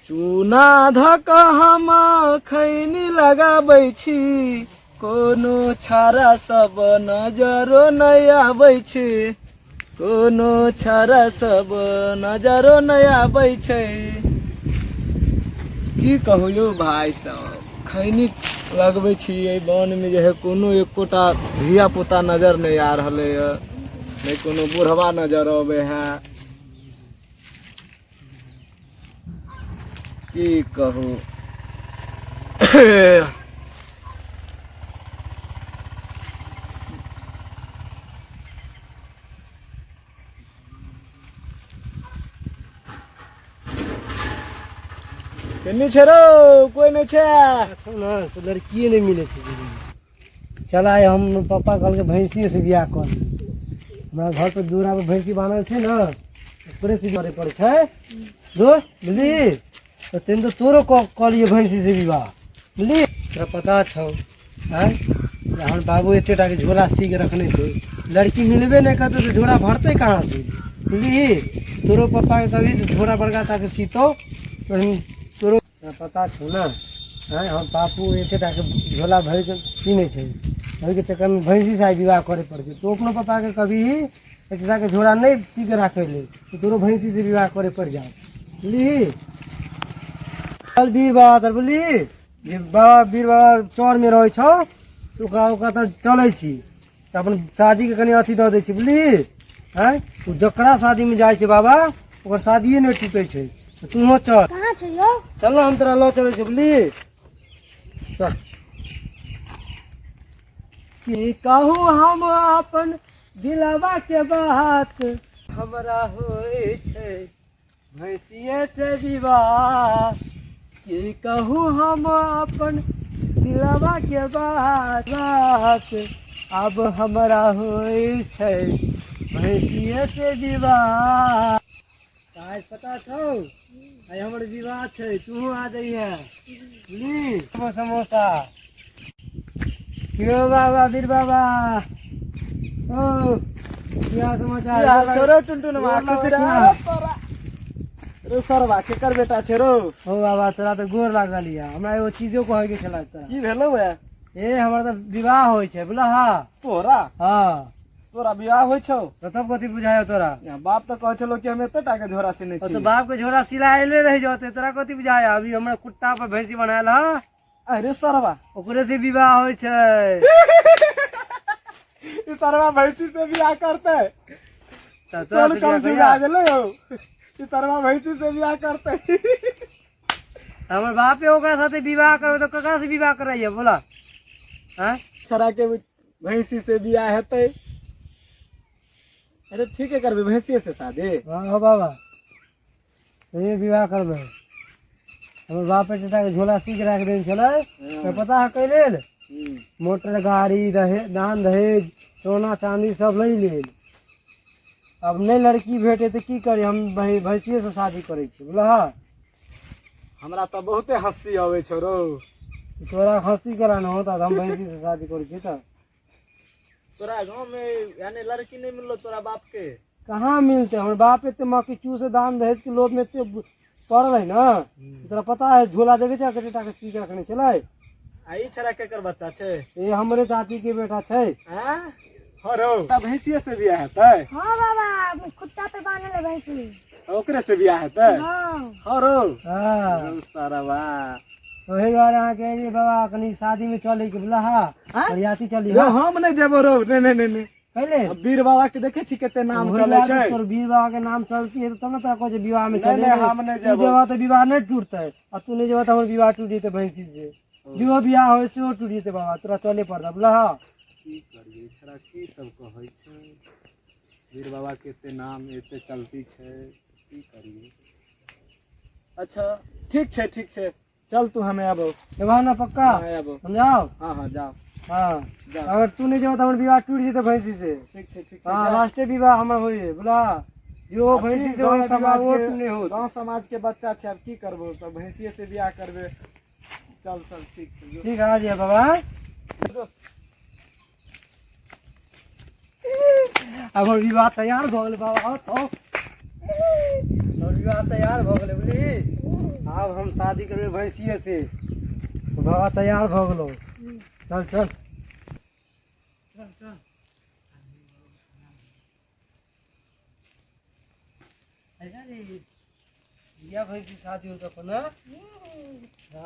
चूना धऽ कऽ हम खैनी लगाबै छी कोनो छाड़ा सब नजरो नहि आबै छै कोनो छाड़ा सब नजरो नहि आबै छै। की कहू यौ भाय सब, खैनी लगबै छी एहि वनमे जे है कोनो एकोटा धिया पुता नजर नहि आ रहलैए, नहि कोनो बुढ़वा नजर अबै है। की कहू, केने छै रौ? कोई नहि छै। छौ ने से लड़किए नहि मिलै छै दीदी। चल आइ हम पप्पा कहलकै भैंसिए से बियाह कर ली। हमरा घर पर दूरा पर भैंसी बान्हल छै ने, ओकरे से करे पड़ै छै दोस्त, बुझली? तऽ तेन तऽ तोरो कऽ लियै भैंसी से विवाह, बुझली? तोरा पता छौ आँय जे हमर बाबू एते टाके झोला सी के रखने छै, लड़की मिलबे नहि करतै तऽ झोला भरतै कहाँ से, बुझली? तोरो पप्पाके कभी झोला बड़का टाके सीतौ तऽ तोरो तोरा पता छौ ने आँय, हमर बापू एते टाके झोला भरि कऽ सीने छै, ओहिके चक्करमे भैंसीसँ आइ विवाह करे पड़ै छै। तू अपनो पप्पाके कभी एते टाके झोला नहि सी कऽ राखै ले तऽ तोरो भैंसीसँ विवाह करे पड़ि जाओ, बुझलिही? चल वीर बाबा तर, बुझलिही? जे बाबा वीर बाबा चौरमे रहै छौ से ओकरा ओकरा तर चलै छी तऽ अपन शादीके कनि अथी दऽ दै छी, बुझलिही? आँय, ओ जकरा शादीमे जाइ छै बाबा, ओकर शादिए नहि टूटै छै। तऽ तूहो चल। कहाँ छै यौ? चल ने, हम तोरा लऽ चलै छी, बुझलिही? चल। की कहू हम अपन दिलवा के बात, हमरा होइ छै भैंसिए से विवाह। की कहू हम अपन दिलवा के बात, आब हमरा होइ छै भैंसिए से विवाह। आज पता छौ, आइ हमर विवाह छै, तूहो आ जइहे, बुझली? समोसा यौ बाबा, वीर बाबा, ओ की हाल समाचार? की हाल छौ रौ टुनटुनवा? खुश रह। तोरा रो सरवा केकर बेटा छै रौ? हो बाबा, तोरा तऽ गोर लागल या। हमरा एगो चीजो कहै के छला तोरा। की भेलौ ए? ए, हमर तऽ विवाह होइ छै, बुझलह? तोरा? हँ। तोरा विवाह होइ छौ? तऽ तब कथी बुझायो तोरा? यहाँ बाप तऽ कहै छलो कि हम एते टा के झोरा सीने ओ छी। तऽ बाप के झोरा सिलाएले रहि जते, तोरा कथी बुझाया? अभी हमरा कुत्ता पर भैंसी बनायल ह। अरे सरवा, ओकरे से विवाह होइ छै। ई सरवा भैंसी से बियाह करते? तऽ तोरा चल से कम बियाह जुग करिया? आ गेलै हौ, ई सरवा भैंसी से बियाह करते। हमर बापे ओकरा साथे विवाह करबै तऽ ककरा से विवाह करैया बोला? आँय, छोरा के भैंसी से बियाह हेतै? अरे ठीक है, करबै भैंसीए से शादी। हाँ हो बाबा, सही विवाह करबै। हमर बाप एते के झोला सीख राखि देने छलै तऽ पता है कै लेल? मोटर गाड़ी दहे दान दहेज सोना चाँदी सब लै लेल। अब नहि लड़की भेटे तऽ की करी हम? भैंसिए से शादी करै छी, बुझलह? हमरा तऽ बहुते हँसी अबै छौ रौ। तोरा हँसी करा न होता, हम भैंसी से शादी करै छी तऽ। तोरा गाँव में यानी लड़की नहीं मिललो तोरा बाप के? कहाँ मिलते? हमर बाप एते मक्खी चूस दान दहेज के लोभ में एते पड़ल है ना। तोरा पता है, झोला देखे छै कते टाका सी के रखने छलै? आ ई छड़ा केकर बच्चा छै? ए, हमरे चाची के बेटा छै। आँ हँ रौ, तऽ भैंसिए से बियाह हेतै? हाँ बाबा, कुत्ता पे बान्हल है भैंसी। ओकरे से बियाह हेतै? हाँ। हँ रौ। हाँ। रौ सरवा, ओही दुआरे अहाँके एलियै बाबा, कनि शादी में चले के बोला हा, बरियाती चली। रौ, हम नहि जेबो रौ, नहि नहि नहि नहि। पहले अब वीर बाबा के देखे छी कते नाम ओही चले दुआरे छै। तोर वीर बाबा के नाम चलती है तब ने तोरा कहै छै विवाह में नहि, चले। नहि, हम नहि तू जेबो। जेबा तऽ विवाह नहि टूटतै आ तू नहि जेबा तऽ हमर विवाह टूट जेतै। भैंसी से जेहो बियाह होइ सेहो टूट जेतै बाबा, तोरा चले पड़तै, बुझलह? की करियै, छड़ा की सब कहै छै? वीर बाबा के एते नाम एते चलती छै, की करियै? अच्छा ठीक छै, ठीक छै, चल तू, हमे आबो। जेबह ना पक्का? हाँ, आबो। समझाओ। हाँ हाँ, जाओ। हाँ। जाओ। अगर तू नहीं जेबह तऽ हमर विवाह टूट जेतै भैंसी से। ठीक छै, ठीक छै। हाँ। जा। लास्टे विवाह हमर होइ बोला जो आब की भैंसी से गाँव होय विवाह समाज वो के नहीं होत। गाँव समाज के बच्चा छै, आब की करबो? तऽ भैंसिए से बियाह करबे। चल चल, ठीक छै, जो। ठीक है, आ जाइए बाबा। अब हमर विवाह तैयार भऽ गेलै बाबा, आओ तो हमर विवाह तैयार भऽ गेलै, बुझली? आब आब हम शादी करबै भैंसिए से। बाबा तैयार भऽ गेलौ, चल चल चल चल। अरे बिया भैंसी शादी होता अपन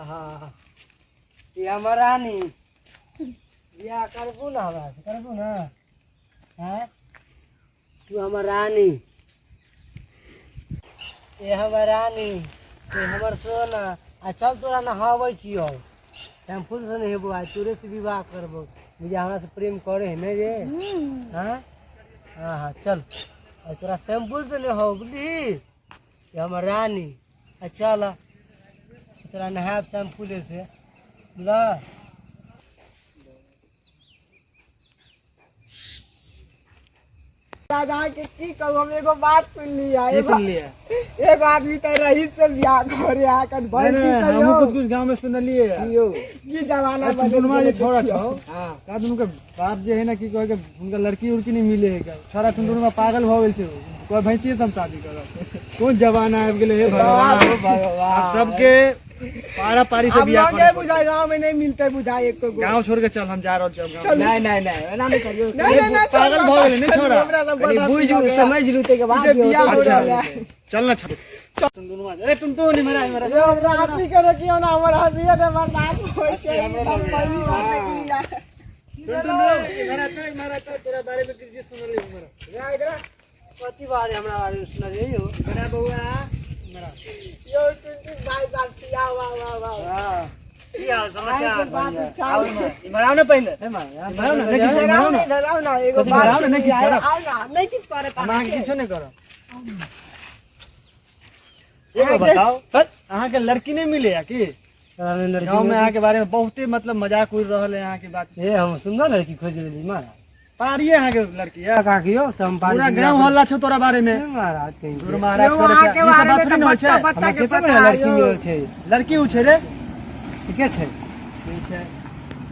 हाँ। ये हमर रानी, बियाह करबू ना हमरा से? करबू ना? हैं, तू हमर रानी, ये हमर रानी, ये हमर सोना। आ चल, तोरा नहाबै छियौ, शैम्पू से नहेबो। आइ तोरे से विवाह करबो। बुझा हमरा से प्रेम करे है ने रे? हाँ हाँ हाँ, चल, आ तोरा शैम्पू से नहाओ, बुझली? ये हमर रानी। आ चल, तोरा नहायब शैम्पूले से, बुझल? दादा के की कहू, हम एगो बात सुनलियै। की एगो सुनलियै? एगो आदमी तऽ रहीस से बियाह करे आ कन नहीं भैंसी नहीं, से। हमहूँ यौ कुछ कुछ गांव में सुनलियै। यौ की जमाना अरे बदलि टुनटुनमा जे गेलै छौड़ा देखियौ। छौ का, दुनू के बाप जे है ना, की कहै के, हुनका लड़की उड़की नहीं मिले है का। छोड़ा टुनटुनमा पागल भऽ गेल छै, कहै भैंसिए से हम शादी करब। कोन जमाना आबि गेलै, हे भगवान! आब सबके पारा पारी से आब बियाह लगे करे। बुझाइ गाँव में नहीं मिलते, बुझाइ एको गो। गांव छोड़ के चल, हम जा रहल छी गाँव। चल। नहीं नहीं नहीं, एना नहीं करियो। नहीं नहीं नहीं, पागल भऽ गेलै, नहीं छोड़ा। हमरा सब कनी बड़ा बुझ सीख गया। समझ लू ते के बाद जे बियाह हो अच्छा। रहल है। चल ना, छोड़ टुनटुनमा। अरे टुनटुन, इम्हर आ, इम्हर आ। यो हंसी के रोकियो ना, हमर हंसी के बर्दाश्त होइ छै। ई सब पहिली बार देखलियै। टुनटुन, इम्हर आ तो, इम्हर आ तो, तोरा बारे में किछ किछ सुनलियै, इम्हर आ। इधर कथी बारे हमरा बारे में सुनलियै यौ? इम्हर आ बौआ, इम्हर आ। यौ टुनटुन भाई साहब छी, आउ आउ आउ आउ। हाँ, की हाल समाचार? बात आउ इम्हर, इम्हर आउ ने पहिले। हे महाराज, इम्हर आउ ने, नहीं किछु, इधर इम्हर आउ आउ ने, ने। इधर आउ ना, एगो कथी बात कराउ ने, नहि किछु सुनलियै। करब। आउ ना, नहीं किछु करे। हम अहाँके किछो नहि करब। एगो बताउ, अहाँके लड़की नहि मिले है की तोरा नहि लड़की गाँव में? मिलतै? अहाँके बारे में बहुते मतलब मजाक उड़ रहल है अहाँके बात। हे, हम सुन्दर लड़की खोजि लेली महाराज। पारिये अहाँके लड़की है? का कियो से हम पारी पूरा से गाँव बियाह हल्ला छौ तोरा बारे में। हे महाराज, कहीं गुरु महाराज यौ, करे छै। अहाँके ई सब बारे बात में थोड़ी ने होइ तऽ छै। बच्चा हमरा के कते पता बड़ा लड़की यौ। मिलल छै? लड़की उ छै रे। ठीके छै। ठीक छै।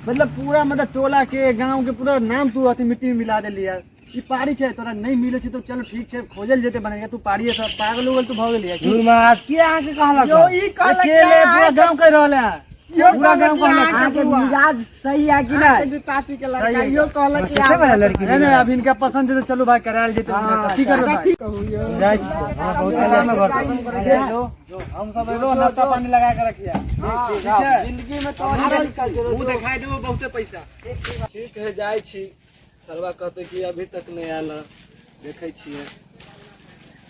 मतलब पूरा मतलब टोला के गांव के पूरा नाम तू अथी मिट्टी में मिला देली यार। ई पारी छै, तोरा नहीं मिले छै तो चलो ठीक छै, खोजल जेते बनेगा। तू पारी सब पागल उगल तू भऽ गेली है की? गुरु महाराज, के अहाँके कहलक? यौ ई कहलक अकेले पूरा गांव कहि रहल है, यौ पूरा कहलक गांव कि कहलक। अहाँके अहाँके बौआ, मिजाज सही है कि अहाँके नहीं? जे चाची के लड़का, सही है। इहो कहलक कि कते बड़ा लड़की नहीं नहीं, अब इनका पसंद है तो चलो भाई, करायल जेते हुनका। की करबै अच्छा भाई? ठीक कहू यौ। जाइ छियै। हाँ, बहुत आराम है घर पर। जो जो हम सब एबो, नाश्ता पानी लगा के रखिया। ठीक छै। जिंदगी में तो निकल चलो। मुंह दिखाई देबो बहुते पैसा। ठीक है, जाइ छी। सरवा कहते कि अभी तक नहीं आयल है। देखै छियै।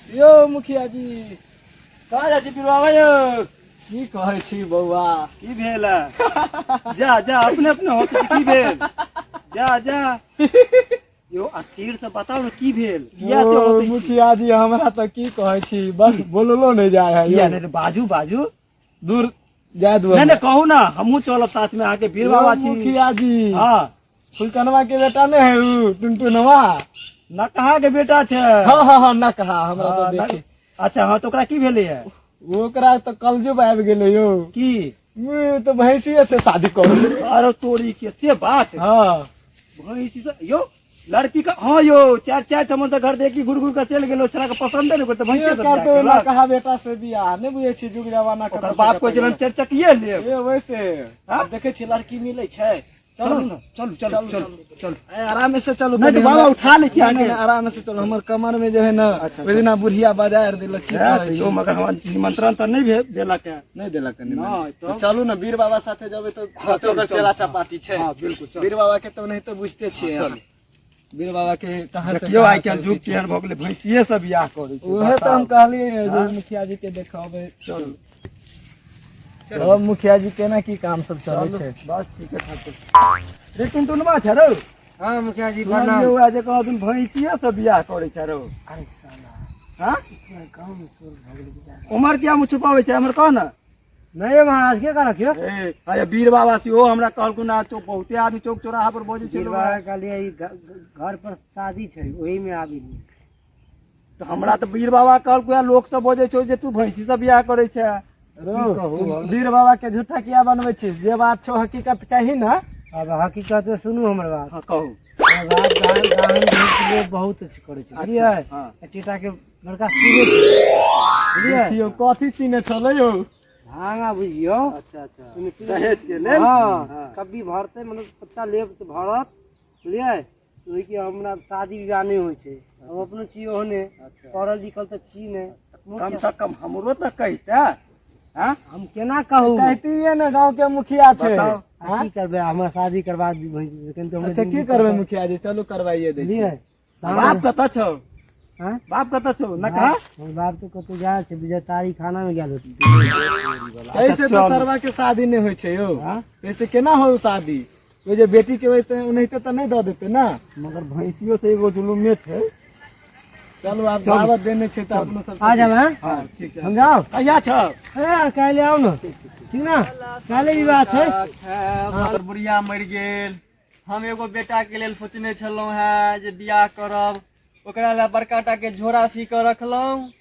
यौ मुखिया जी। कहाँ जाइ छी बिरुआ यौ? की कहै छी बौआ? की भेल है? जा जा, अपने अपने होते छै, की भेल? जा जा यो, अस्थिर से बताउ ने की भेल, किया एते यौ, हँसै छी? मुखिया जी, हमरा तऽ की कहै छी, बस बोललो नहीं जाय है। किया यौ। नहीं? तऽ बाजू बाजू। दूर जाय दू। नहीं नहीं, कहू ना, हमहूँ चलब साथ में अहाँके। वीर बाबा छी। मुखिया जी। हाँ। फुलकनवा के बेटा नहीं है उ टुनटुनवा? नकहा के बेटा छै। हाँ हाँ हाँ, न कहा हमरा हाँ, तो देखी। अच्छा हाँ, तऽ ओकरा की भेलै है? ओकरा तऽ कलजुग आबि गेलै यौ। की? मुँह तऽ भैंसिए से शादी करू। अरे तोरी के, से बात? हाँ। भैंसी से यौ लड़की का? हाँ यौ, चार चार ठमन से घर देखी घुर घुर के चलि गेलो, छोड़ा के पसंद नहीं करते, भैंसी से बियाह करते ना। केलक। कहा बेटा से बियाह नहीं बुझै छी, जुग जमाना ओकर बाप को जलन चारि चकिये लेब। ए वैसे हाँ? आब देखै छी लड़की मिलै छै। चलू ने, चलू चलू चलू चलू। ए, आराम से चलू। नहीं तो कनी बाबा उठा लै छी नहीं, अहाँके। नहीं, आराम से चलू, हमर कमर में जे है ना, अच्छा, ओहि दिना बुढ़िया बजार देलक, की है, कहै तऽ छी? यौ, मगर हमरा निमंत्रण तऽ नहि भेल देलक है। नहि देलक कनी नहि, मनी। तब? तऽ चलू ने, वीर बाबा साथे जेबै तऽ हाँ, ओकर चलू, चेला चलू, चपाटी छै। हाँ बिल्कुल, चलू। वीर बाबा के तऽ ओनाहिते बुझते छियै चलू। अहाँ। वीर बाबा के कहाँ से देखियौ, कहाँ आइ काल्हि चलती जुग छै। केहन भऽ गेलै, भैंसिए से बियाह करै छै। उहे तऽ हम बताउ। कहलियै जे हाँ? मुखिया जी के देखाबै। चलू। तब मुखिया जी, केना की काम सब चलै चलू, छै? बस ठीके ठाक छै। रे टुनटुनमा छै रौ। हाँ मुखिया जी, प्रणाम। सुनलियौ जे कहलखिन भैंसिए से बियाह करै छै रौ। अरे साला। हाँ? पूरा गाँव में शोर भऽ गेलै बेचारा। उमर किया मुँह छुपाबै छै, हमर कह ने। नहीं महाराज, के करक यौ? ए, अरे वीर बाबा सेहो हमरा कहलखुन आ चौक बहुते आदमी चौक चौराहा पर बजै छै। वीर बाबा कहलियै ई घर पर शादी छै, ओही में आबी। तऽ हमरा तऽ वीर बाबा कहलको, लोक सब बजै छौ जे तू भैंसी से बियाह करै छै। रौ, की कहू हम? वीर बाबा के झूठा किया बनबै छी? जे बात छौ हकीकत कही ना। अब हकीकत सुनू हमर बात। हाँ, कहू। हमर बाप दान दान के लिए बहुत अच्छी करै छै, बुझलियै? हाँ। टीटा के बड़का सीने छै, बुझलियै? देखियौ, कथी सीने छलै यौ? भांगा बुझियौ। अच्छा अच्छा, ओहिमे चीज- दहेज के लेल। हँ, हाँ। कब्बी भरतै, मतलब पत्ता लेब तऽ भरत, बुझलियै? ओहिके हमरा शादी विवाह नहि होइ छै। हम अपनो छी ओहने, अच्छा। पढ़ल लिखल तऽ छी नहि। कम से कम हमरो तऽ कहिते। हाँ? हम केना कहू? कहतियै ने, गाँव के मुखिया छै। बताउ। आ की करबै? हमरा शादी करबा दी भैंसी से, कनि तऽ हमर अच्छा, की जिंदगी करबै मुखिया जी? चलू, करवाइए दै बुझलियै? छी। बाप कतऽ छौ? आँय? बाप कतऽ छौ न कहा? हमर बाप तऽ कतौ गेल छै, बुझाय तारी खाना मे गेल होतै। ऐसे तऽ सरवा के शादी नहि होइ छै यौ। हाँ? ऐसे केना हो शादी? ओ जे बेटी के होइते ओनाहिते तऽ नहि दऽ देतै ने। मगर भैंसियो से एगो जुलुमे छै। चलू, आब दावत देने छै तऽ अपनो सब आ जाब। हैं? हाँ, ठीक है। हम जाओ। कहिया छौ? ए, काल्हि आउ ने, ठीक ने? काल्हि विवाह छै। हमर बुढ़िया मरि गेल। हम एगो बेटा के लेल सोचने छलहुँ हेँ जे बियाह करब, ओकरा लए बड़का टा के झोरा सी कऽ रखलहुँ,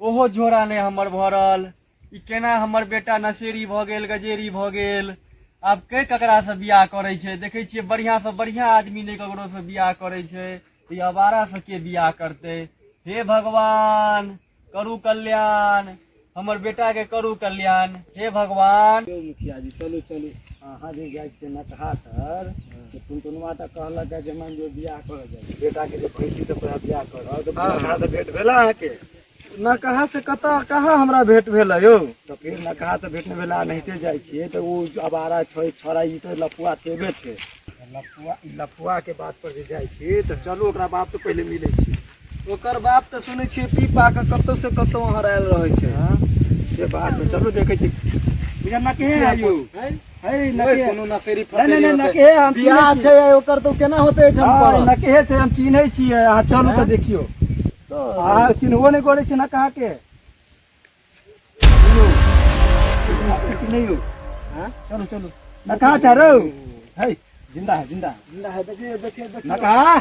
ओहो झोरा नहि हमर भरल। ई केना हमर बेटा नशेड़ी भऽ गेल, गजेरी भऽ गेल? आब के ककरासँ बियाह करै छै? देखै छियै, बढ़िआँसँ बढ़िआँ आदमी नहि ककरोसँ बियाह करै छै, ई अबारासँ के बियाह करतै? हे भगवान, करू कल्याण, हमर बेटाके करू कल्याण, हे भगवान। यौ मुखिया जी, चलू चलू। अहाँ जे जाइ छियै नटहा तर, तऽ टुनटुनवा तऽ कहलक जे मान जो बियाह करऽ जाइ छै। बेटाके जे भैंसी से तोरा बियाह करऽ, तऽ नटहा से भेंट भेला अहाँके? न कहाँ से कतऽ कहाँ हमरा भेंट भेल यौ। तऽ फेर नकहा से भेंट नहि भेला? नहिते जाइ छियै तऽ ओ अबारा छै छौड़ा, ई तऽ लफुआ छेबे छै। लफुआ, ई लफुआ के बात पर जे जाइ छी तऽ चलू, ओकरा बाप से पहिले मिलै छी। ओकर बाप तऽ सुनै छियै पी पा कऽ कतौ से कतौ हरायल रहै छै। हाँ, से बात है। चलू, देखै छी। बुझा नके है यौ, है नके। कोनो नशेरी नहीं नहीं फसेरी नहीं होतै। नके हम बियाह चिन्है छै ओकर तऽ केना होतै एहिठाम छी। पर? हाँ, नके छै, हम चिन्है छियै। अहाँ चलू तऽ देखियौ। अहाँ चिन्हबो नहि करै छियै नकहा के? नहीं हो। हाँ? चलो चलो, नकहा छै रौ। है, जिंदा है, जिंदा है। जिंदा है, देखिए देखिए देखिए। नकहा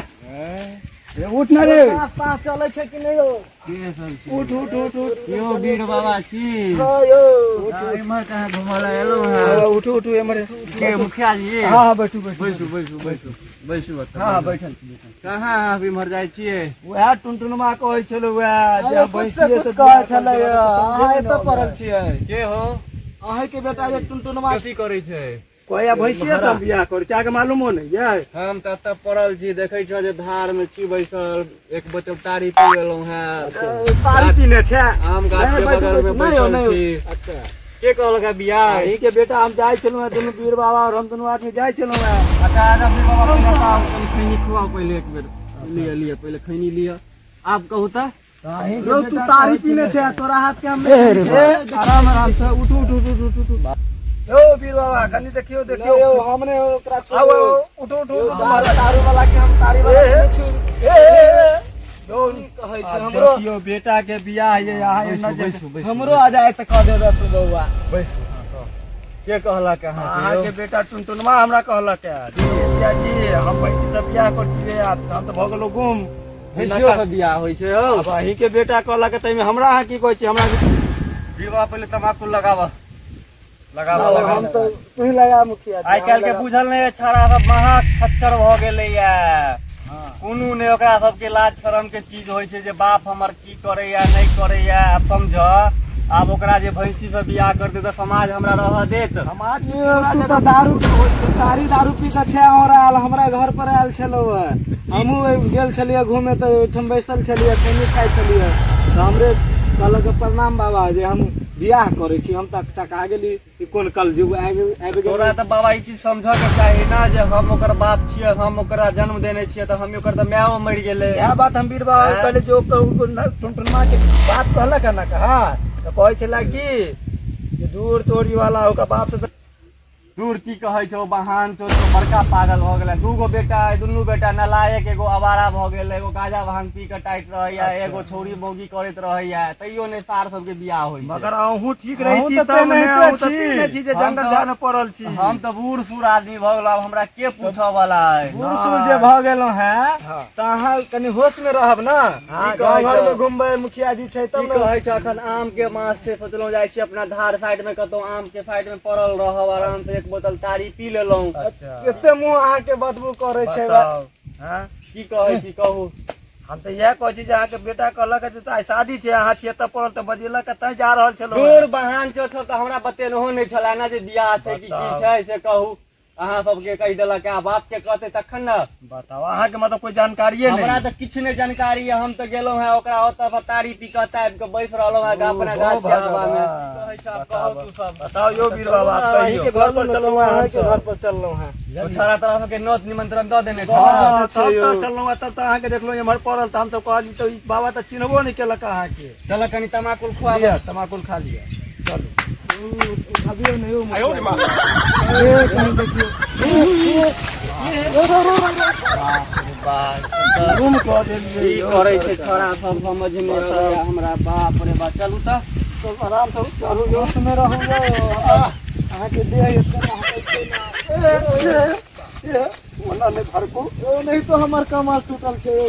रे, उठ ना रे। साँस साँस चलै छै कि नहि यौ? उठ उठ उठ उठ। यौ वीर बाबा छी? हाँ यौ। इम्हर कहाँ घुमऽ लए एलहुँ हेँ? हाँ, उठू उठू एम्हर। के मुखिया जी? हाँ हाँ, बैठू बैठू। बैसू बैसू बैसू बैसू ओतऽ। हाँ हाँ, बैठल छी, बैठल। कहाँ अहाँ इम्हर जाइ छियै? उएह टुनटुनमा कहै छलै उएह जे अरे कुछ से भैंसिये कुछ से कहै बियाह छलै। करबै, अहाँ समझे एतऽ नहि पड़ल अबै। छियै? के हो? अहींके बेटा जे टुनटुनमा कथी करै छै? कहैया भैंसिये से हम बियाह करै छी, अहाँके मालूमो नहि यै? हम तऽ एतऽ पड़ल छी, देखै छौ जे धार मे छी बैसल, एक बोतल तारी पी गेलहुँ हेँ। तारी पीने छै? आम गाछ के नहि, बैठू, बगल मे बैठू। नहि यौ, बैसल नहि यौ। छी। अच्छा। के कहलक है बियाह? अहीं के बेटा, हम जाइ छलहुँ हेँ, दुनू वीर बाबा और हम दुनू आदमी जाइ छलहुँ हेँ। अच्छा अच्छा, वीर बाबा, पहिले बताउ, कनि खैनी खुआउ पहिले एक बेर। लिअ लिअ, पहिले खैनी लिअ। आब कहू तऽ। अहीं के यौ, तू बेटा तारी कहै पीने छलै। छै, तोरा हाथ के हम ए रे बा, आराम आराम से उठू उठू उठू उठू उठू। यौ वीर बाबा, कनि देखियौ देखियौ। नहि यौ, हम नहि ओकरा आउ छोड़बै। आउ, उठू उठू यौ, उठू। दारू वाला के हम तारी वाला के नहि छू। ए, ए, ए, यौ, की कहै छै आब हमरो? देखियौ, बेटा के बियाह ये, अहाँ एना बैसू जे बैसू बैसू। हमरो आ जाए तऽ कह देबै तू बौआ। बैसू। के कहलक अहाँके अहाँके यौ? बेटा टुनटुनमा हमरा कहलक है जे मुखिया जी, हम भैंसी से बियाह कर छियै, आब हम तऽ भऽ गेलहुँ गुम। भैंसियो के बियाह होइ छै हौ? आब अहीं के बेटा कहलक है, ताहिमे हमरा अहाँ की कहै छी? हमरा वीर बाबा, पहिले तम्बाकू लगाबऽ, लगाबऽ हम लगाबऽ। तऽ तू ही लगा मुखिया जी, आइ काल्हि के हम लगा। बुझल नहि छाड़ा सब महा खच्चर भऽ गेलैया। कोनो नहि ओकरा सबके लाज शरम के चीज होइ छै जे बाप हमर की करैया नहि करैया। आब समझ, आब ओकरा जे भैंसी से बियाह कर दे तऽ समाज हमरा रहऽ देत? समाज यौ, तू तऽ दारू तारी दारू पी कऽ छै और आयल, हमरा घर पर आयल छलौ हे। हमहूँ गेल छलियै घूमे तऽ ओहिठाम बैसल छलियै, खैनी खाइ छलियै, तऽ हमरे कहलक प्रणाम बाबा, जे हम बियाह करै छी। हम तऽ चका गेली, ई कोन कलयुग आबि आबि गेल। तोरा तऽ बाबा ई चीज समझऽ के चाही ने जे हम ओकर बाप छियै, हम ओकरा जन्म देने छियै, तऽ हम ओकर तऽ मायो मरि गेलै। इएह बात हम वीर बाबा के आँय? कहले जो टुनटुनमा के बात कहलक है ना कहा, तऽ कहै छलै कि जे दूर तोरी वाला ओकर बाप से तऽ दूर की कहै छौ, बहान छौ तो बड़का पागल भऽ गेलै। दूगो बेटा अइ, दुनू बेटा नालायक, एगो आवारा भऽ गेल, एगो गाजा भांग पी कऽ टाइट रहैया, एगो छौरी मौगी करैत रहैया, तैयो नहि सार सबके बियाह होइ छै। मगर अहूँ ठीक रहै अहूँ छी तऽ तब ने। तेनाहिते अहूँ तऽ छी। तेहने छी जे हम जंगल तऽ- झाड़ मे पड़ल छी। हम तऽ बूढ़ सूढ़ आदमी भऽ गेलहुँ, आब हमरा के पूछऽ वाला अइ? बूढ़ सूढ़ जे भऽ गेलहुँ हैं हाँ। तऽ अहाँ कनि होश में रहब ने। हाँ, गाँव घर कहै में छौ? घुमबै, मुखिया जी छै की तब ने। कहै छ, अखन आम के मास छै, सोचलहुँ जाइ छी अपना धार साइड में कतौ आम के साइड में पड़ल रहब आराम से, एक बोतल तारी पी लेलहुँ। अच्छा। एते मुँह अहाँके बदबू करै छै। बताउ, हाँ? की कहै छी, कहू। हम तऽ इएह कहै छी जे अहाँके बेटा कहलक जे आइ शादी छै, अहाँ छियै एतऽ पड़ल तऽ बजेलक तैं जा रहल छलहुँ। दूर बहान चो सब तऽ हमरा बतेलहो नहि छला ना जे बियाह छै कि की छै से कहू। अहाँ सबके कहि देलक आ बाप के कहते तखन ने। बताउ अहाँके मतलब कोई जानकारिये नहीं? हमरा तऽ किछु नहि जानकारी है। हम तऽ गेलहुँ हैं ओकरा ओतऽ पर तारी पी कऽ आबि कऽ बैस रहलहुँ हैं अपना गाछ के हवा में। कहै छ आब कहू तू सब। बताउ यौ वीर बाबा, कहियो के घर पर चललहुँ हैं? अहाँके घर पर चललहुँ हैं। ओ छोरा तोरा सबके नोत निमंत्रण दऽ देने छल? हँ, तब तऽ चललहुँ हैं, तब तऽ अहाँके देखलहुँ एम्हर पड़ल तऽ हम तऽ कहली तऽ ई बाबा तऽ चिन्हबो नहि केलक अहाँके। चल कनि तमाकुल खुआब। लिअ तमाकुल खा लिअ। चलू उठाबियौ ने यौ। ए कहीं देखियौ। रूम कऽ देलियै की यौ। करै छै छोरा सब समझ नहि अबैया हमरा। बाप रे बाप, चलू तऽ सब आराम से चलू यौ। में रहू यौ, अहाँके देह एते महकै छै ना। ए, ओना नहि भड़कू। यौ नहीं तो हमर कमर टूटल छै यौ।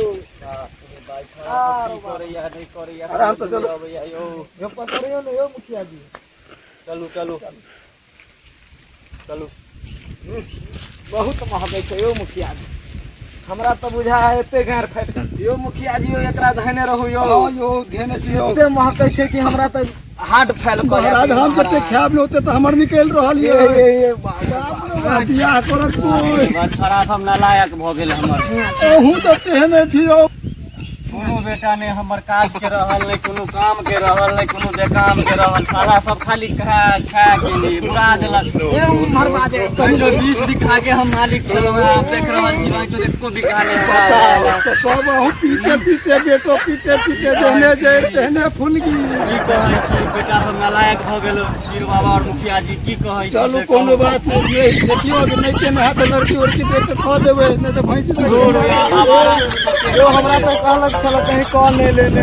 की करैया नहि करैया आराम से चलू। अबैया यौ। यौ पकड़ियौ ने यौ मुखिया जी। चलू चलू चलू। बहुत महकै छै यौ मुखिया जी। हमरा तऽ बुझा है एते गाँड़ फाटि यौ मुखिया जी, यौ एकरा धयने रहू यौ। हँ यौ धेने छी यौ। एते महकै छै कि हमरा तऽ हार्ट फेल कऽ जायत। महाराज हम जते खायब ने ओते तऽ हमर निकलि रहल ये ये। ये ये बाप रे बाप। बियाह करत कोइ? छोरा सब नालायक भऽ गेल हमर। अहूँ तऽ तेहने छी यौ। कोनो बेटा नहि हमर काज के रहल, नहि कोनो काम के रहल, नहि कोनो बेकाम के रहल। साला सब खाली खा खा के लिए बुरा देलक। कहियो 20 बीघा के हम मालिक छलहुँ हैं, आब देख रहल छी भाई एको बीघा नहि हमरा बताउ तऽ सब अहूँ पीते पीते बेटो पीते पीते जेहने जे तेहने फुनगी। की कहै छी, बेटा सब नालायक भऽ गेल। पीर बाबा और मुखिया जी की कहै छी चलू से कोनो कहू। बात नहि, यही देखियौ अगर नहि केने हैत तऽ लड़की उड़की देख कऽ कऽ देबै, नहि तऽ भैंसी से दूर आवारा। यौ हमरा तऽ कहलक छल कहीं कॉल नहि लेने।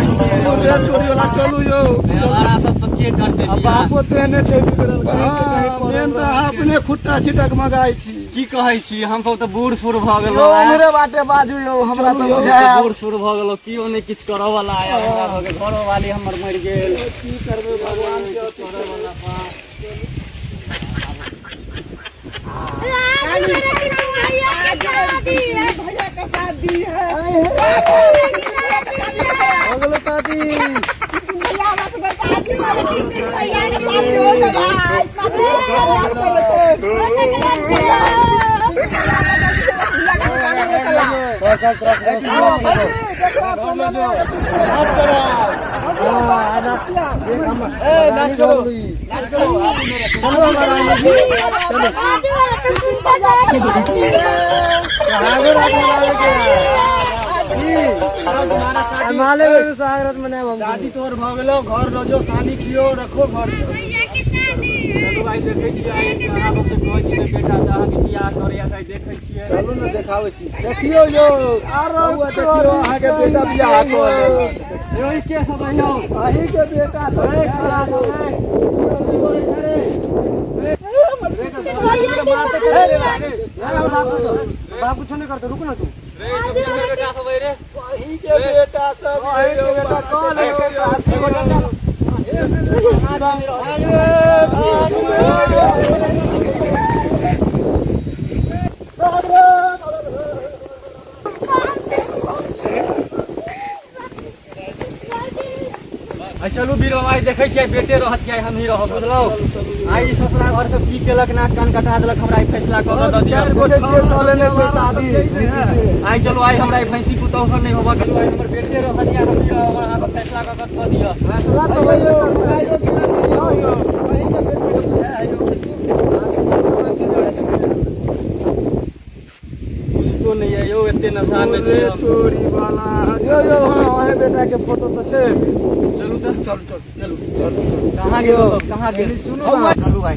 रे तोरी वाला, चलू यौ। आवारा सब सब के करतै आ बियाह? बापो तेहने छै बिगड़ल, कहीं से कहीं हँ, पड़ल मेन तऽ रहै अहाँ छै। अपने खुट्टा छिटक मगाइ छी। की कहै छी, हम सब तऽ बूढ़ सूढ़ भऽ यौ गेलहुँ हैं। उम्हरे बाटे बाजू यौ, हमरा तऽ चलू यौ, बुझाय आब। बूढ़ सूढ़ भऽ गेलहुँ, केओ नहि किछु करऽ वाला आयल हमरा भऽ गेल। घरो वाली हमर मरि गेल। की करबै भगवान के अथी। करऽ वाला बाप। भैया का शादी है। हो गेलो दादी। भैया हमरा सबके शादी भैया का शादी हो गया। इतना चल चल तोरा से नाच करा। ए नाच करो नाच करो। चलो हमारा आगे रात मनावे के जी माले में सुहागरात मनाएब हम। शादी तोहर भऽ गेलौ, घर लऽ जो, सानी खियो रखो घर पर। चलू भाइ देखै छियै आइ अहाँ सबके कहै छी जे बेटा तऽ अहाँके बियाह करैया तऽ आइ देखै छियै। चलू ने देखाबै छी। देखियौ यौ बौआ, देखियौ अहाँके बेटा बियाह कऽ लेलक। यौ ई के सब है यौ? अहींके बेटा तऽ ए, छोरा सब, ए। बाप कुछ नहीं करते, रुक ना तू। रे, ई सब के बेटा सब है रे? अहींके बेटा सब अहींके बेटा कऽ लेलकै शादी। एगो डंडा आ चलू वीर बाबा, आइ देखै छियै बेटे रहत कि आइ हमही रहब, बुझलौ? आइ ई ससुरा घर सब की केलक, नाक कान कटा देलक हमरा। आइ फैसला कऽ कऽ दऽ दिअ। देखै छियै कऽ लेने छै शादी भैंसी से। आइ चलू, आइ हमरा ई भैंसी पुतौह से नहि होबऽ। चलू, आइ हमर बेटे रहत या हमही रहब, अहाँ फैसला कऽ कऽ दऽ दिअ। फैसला तऽ होइए करतै। बुझतो नहि यऽ यौ, एते नशा नहि छै हम। तोरी वाला। यौ यौ, हँ अहें बेटा के फोटो तऽ छै। चलू तऽ चलू चलू चलू। कहाँ गेल सब, कहाँ गेल? सुनू ना। चलू भाइ।